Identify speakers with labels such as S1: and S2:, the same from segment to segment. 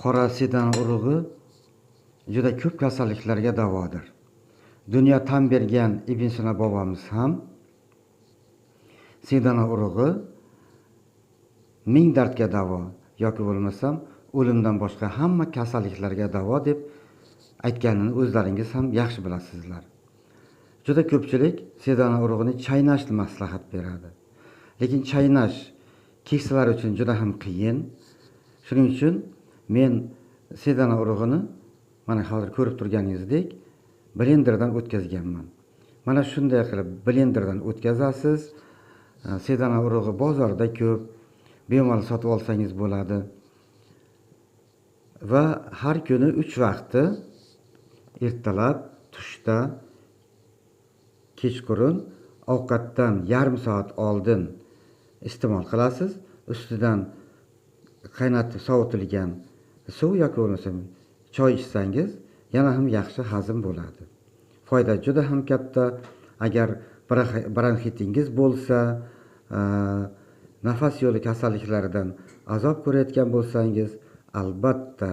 S1: Qora sedana urug'i juda ko'p kasalliklarga davodir. Dunyo tan bergan Ibn Sino bobomiz ham sedana urug'i 1000 dardga davo yoki bo'lmasam o'limdan boshqa hamma kasalliklarga davo deb aytganini o'zlaringiz ham yaxshi bilasizlar. Juda ko'pchilik sedana urug'ini chaynashni maslahat beradi. Lekin chaynash keksalar uchun juda ham qiyin. Shuning uchun men sedana urug'ini mana hozir ko'rib turganingizdek blenderdan o'tkazganman. Mana shunday qilib blenderdan o'tkazasiz. Sedana urug'i bozorda ko'p, bemalol sotib olsangiz bo'ladi. Va har kuni 3 vaqti ertalab, tushda, kechqurun ovqatdan yarim soat oldin iste'mol qilasiz. Ustidan qaynatib sovitilgan suv yoki bo'lmasa choy ichsangiz yana ham yaxshi hazm bo'ladi. Foyda juda ham katta. Agar bronxitingiz bo'lsa, nafas yo'li kasalliklaridan azob ko'rayotgan bo'lsangiz, albatta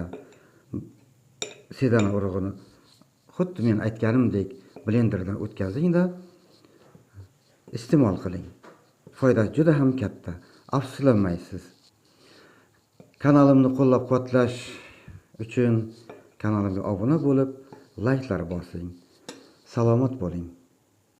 S1: sedana urug'ini xuddi men aytganimdek blenderdan o'tkazingda iste'mol qiling. Foyda juda ham katta. Afsuslanmaysiz. Kanalimni qo'llab-quvvatlash uchun kanalimga obuna bo'lib, layklar bosing. Salomat bo'ling.